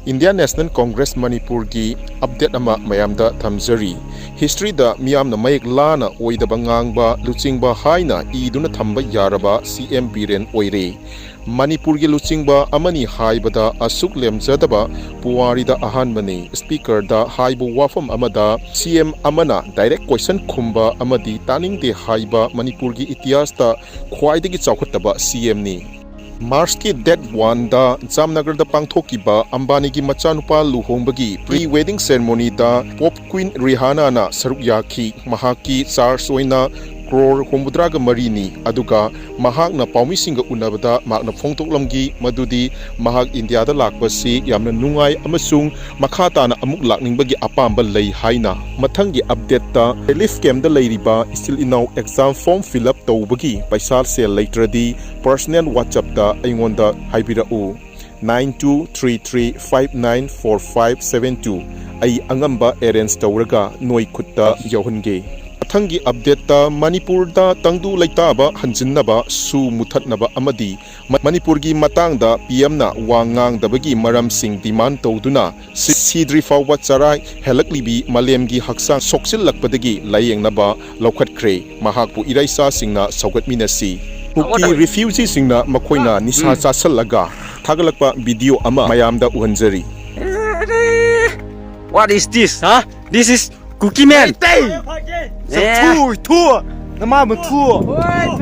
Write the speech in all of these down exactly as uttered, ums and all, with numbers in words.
Indian National Congress ꯃꯅꯤꯄꯨꯔꯒꯤ update ꯑꯃ ꯃꯌꯥꯝꯗ ꯊꯝꯖꯔꯤ꯫ ꯍꯤꯁꯇ꯭ꯔꯤꯗ ꯃꯤꯌꯥꯝꯅ ꯃꯌꯦꯛ ꯂꯥꯅ ꯑꯣꯏꯗꯕ ꯉꯥꯡꯕ ꯂꯨꯆꯤꯡꯕ ꯍꯥꯏꯅ ꯏꯗꯨꯅ ꯊꯝꯕ ꯌꯥꯔꯕ ꯁꯤ ꯑꯦꯝ ꯕꯤꯔꯦꯟ ꯑꯣꯏꯔꯦ꯫ ꯃꯅꯤꯄꯨꯔꯒꯤ ꯂꯨꯆꯤꯡꯕ ꯑꯃꯅꯤ ꯍꯥꯏꯕꯗ ꯑꯁꯨꯛ ꯂꯦꯝꯖꯗꯕ ꯄꯨꯋꯥꯔꯤꯗ ꯑꯍꯥꯟꯕꯅꯤ꯫ ꯁ꯭ꯄꯤꯀꯔꯗ ꯍꯥꯏꯕ ꯋꯥꯐꯝ ꯑꯃꯗ ꯁꯤ ꯑꯦꯝ ꯑꯃꯅ ꯗꯥꯏꯔꯦꯛ ꯀꯣꯏꯁꯟ ꯈꯨꯝꯕ ꯑꯃꯗꯤ ꯇꯥꯅꯤꯡꯗꯦ ꯍꯥꯏꯕ ꯃꯅꯤꯄꯨꯔꯒꯤ ꯏꯇꯤꯍꯥꯁꯇ ꯈ꯭ꯋꯥꯏꯗꯒꯤ ꯆꯥꯎꯈꯠꯇꯕ ꯁꯤ ꯑꯦꯝꯅꯤ꯫ ꯃꯥꯔꯆꯀꯤ ꯗꯦꯠ ꯋꯥꯟꯗ ꯖꯥꯝꯅꯒꯔꯗ ꯄꯥꯡꯊꯣꯛꯈꯤꯕ ꯑꯝꯕꯥꯅꯤꯒꯤ ꯃꯆꯥꯅꯨꯄꯥ ꯂꯨꯍꯣꯡꯕꯒꯤ ꯄ꯭ꯔꯤ ꯋꯦꯗꯤꯡ ꯁꯦꯔꯦꯃꯣꯅꯤꯗ ꯄꯣꯞ ꯀ꯭ꯋꯤꯟ ꯔꯤꯍꯥꯅꯥꯅ ꯁꯔꯨꯛ ꯌꯥꯈꯤ꯫ ꯃꯍꯥꯛꯀꯤ ꯆꯥꯔꯖ ꯑꯣꯏꯅ ꯀ꯭ꯔꯣꯔ ꯍꯨꯝꯐꯨꯇꯔꯥꯒ ꯃꯔꯤꯅꯤ, ꯑꯗꯨꯒ ꯃꯍꯥꯛꯅ ꯄꯥꯎꯃꯤꯁꯤꯡꯒ ꯎꯅꯕꯗ ꯃꯍꯥꯛꯅ ꯐꯣꯡꯗꯣꯛꯂꯝꯈꯤ ꯃꯗꯨꯗꯤ ꯃꯍꯥꯛ ꯏꯟꯗꯤꯌꯥꯗ ꯂꯥꯛꯄꯁꯤ ꯌꯥꯝꯅ ꯅꯨꯡꯉꯥꯏ ꯑꯃꯁꯨꯡ ꯃꯈꯥ ꯇꯥꯅ ꯑꯃꯨꯛ ꯂꯥꯛꯅꯤꯡꯕꯒꯤ ꯑꯄꯥꯝꯕ ꯂꯩ ꯍꯥꯏꯅ꯫ ꯃꯊꯪꯒꯤ ꯑꯞꯗꯦꯠꯇ ꯔꯤꯂꯤꯐ ꯀꯦꯝꯞꯇ ꯂꯩꯔꯤꯕ ꯏꯆꯤꯜ ꯏꯅꯥꯎ ꯑꯦꯛꯖꯥꯝ ꯐꯣꯔꯝ ꯐꯤꯜ ꯑꯞ ꯇꯧꯕꯒꯤ ꯄꯩꯁꯥ ꯁꯦꯜ ꯂꯩꯇ꯭ꯔꯗꯤ ꯄꯔꯁꯅꯦꯜ ꯋꯥꯆꯞꯇ ꯑꯩꯉꯣꯟꯗ ꯍꯥꯏꯕꯤꯔꯛꯎ꯫ Nine two three three five nine four five seven two. ꯑꯩ ꯑꯉꯝꯕ ꯑꯦꯔꯦꯟꯖ ꯇꯧꯔꯒ ꯅꯣꯏ ꯈꯨꯠꯇ ꯌꯧꯍꯟꯒꯦ꯫ ꯃꯊꯪꯒꯤ ꯑꯞꯗꯦꯠꯇ ꯃꯅꯤꯄꯨꯔꯗ ꯇꯪꯗꯨ ꯂꯩꯇꯥꯕ ꯍꯟꯖꯤꯟꯅꯕ ꯁꯨ ꯃꯨꯊꯠꯅꯕ ꯑꯃꯗꯤ ꯃ-, ꯃꯅꯤꯄꯨꯔꯒꯤ ꯃꯇꯥꯡꯗ ꯄꯤ ꯑꯦꯝꯅ ꯋꯥ ꯉꯥꯡꯗꯕꯒꯤ ꯃꯔꯝꯁꯤꯡ ꯗꯤꯃꯥꯟ ꯇꯧꯗꯨꯅ ꯁꯤ-, ꯁꯤꯗ꯭ꯔꯤ ꯐꯥꯎꯕ ꯆꯔꯥꯏ ꯍꯦꯜꯂꯛꯂꯤꯕꯤ ꯃꯥꯂꯦꯝꯒꯤ ꯍꯛꯆꯥꯡ ꯁꯣꯛꯆꯤꯜꯂꯛꯄꯗꯒꯤ ꯂꯥꯌꯦꯡꯅꯕ ꯂꯧꯈꯠꯈ꯭ꯔꯦ꯫ ꯃꯍꯥꯛꯄꯨ ꯏꯔꯩꯆꯥꯁꯤꯡꯅ ꯁꯧꯒꯠꯃꯤꯟꯅꯁꯤ꯫ ꯀꯨꯀꯤ ꯔꯤꯐ꯭ꯌꯨꯖꯤꯁꯤꯡꯅ ꯃꯈꯣꯏꯅ ꯅꯤꯁꯥ ꯆꯥꯁꯤꯜꯂꯒ ꯊꯥꯒꯠꯂꯛꯄ ꯚꯤꯗꯤꯑꯣ ꯑꯃ ꯃꯌꯥꯝꯗ ꯎꯍꯟꯖꯔꯤ꯫ What is this, huh? This is Kuki man. Meitei! ꯁꯛꯊꯨ, ꯊꯨ! ꯅꯃꯥ ꯃꯊꯨ!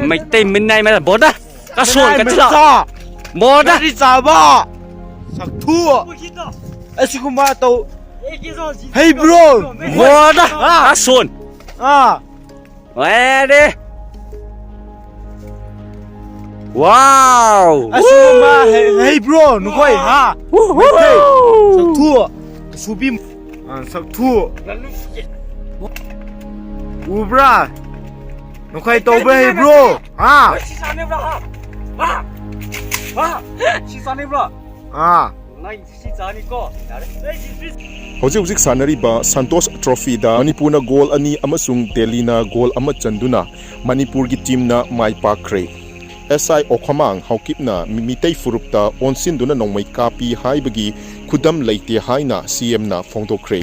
ꯃꯩꯇꯩ ꯃꯤꯅꯥꯏ ꯃ-, ꯕꯣꯗ! ꯀꯁꯣꯟ ꯃꯤꯅꯥꯏ ꯀꯆꯤꯂꯥ! ꯃꯆꯥ! ꯕꯣꯗ! ꯒꯥꯔꯤ ꯆꯥꯕ! ꯁꯛꯊꯨ! ꯑꯁꯤꯒꯨꯝꯕ ꯇꯧ ꯍꯩꯕ꯭ꯔꯣ? ꯕꯣꯗ! ꯍꯥ? ꯀꯁꯣꯟ! ꯑꯥ! ꯋꯥꯔꯦ! Wow! ꯑꯁꯤꯒꯨꯝꯕ ꯍꯩ-, ꯍꯩꯕ꯭ꯔꯣ ꯅꯈꯣꯏ? ꯍꯥ? ꯃꯩꯇꯩ! ꯁꯛꯊꯨ! ꯀꯁꯨꯕꯤ! ꯑꯥ, ꯁꯛꯊꯨ! ꯎꯕ꯭ꯔꯥ? ꯅꯈꯣꯏ ꯇꯧꯕ ꯍꯩꯕ꯭ꯔꯣ? ꯍꯥ? ꯁꯤ ꯆꯥꯅꯤꯡꯕ꯭ꯔꯥ? ꯍꯥ? ꯍꯥ? ꯁꯤ ꯆꯥꯅꯤꯡꯕ꯭ꯔꯥ? ꯑꯥ꯫ ꯅꯪ ꯁꯤ ꯆꯥꯅꯤꯀꯣ꯫ ꯌꯥꯔꯦ꯫ ꯍꯧꯖꯤꯛ ꯍꯧꯖꯤꯛ ꯁꯥꯟꯅꯔꯤꯕ ꯁꯟꯇꯣꯁ ꯇ꯭ꯔꯣꯐꯤꯗ ꯃꯅꯤꯄꯨꯔꯅ ꯒꯣꯜ ꯑꯅꯤ ꯑꯃꯁꯨꯡ ꯗꯦꯜꯂꯤꯅ ꯒꯣꯜ ꯑꯃ ꯆꯟꯗꯨꯅ ꯃꯅꯤꯄꯨꯔꯒꯤ ꯇꯤꯝꯅ ꯃꯥꯏ ꯄꯥꯛꯈ꯭ꯔꯦ꯫ ꯑꯦꯁ ꯑꯥꯏ ꯑꯣꯈꯃꯥꯡ ꯍꯥꯎꯀꯤꯞꯅ ꯃꯤꯇꯩ ꯐꯨꯔꯨꯞꯇ ꯑꯣꯟꯁꯤꯟꯗꯨꯅ ꯅꯣꯡꯃꯩ ꯀꯥꯞꯄꯤ ꯍꯥꯏꯕꯒꯤ ꯈꯨꯗꯝ ꯂꯩꯇꯦ ꯍꯥꯏꯅ ꯁꯤ ꯑꯦꯝꯅ ꯐꯣꯡꯗꯣꯛꯈ꯭ꯔꯦ꯫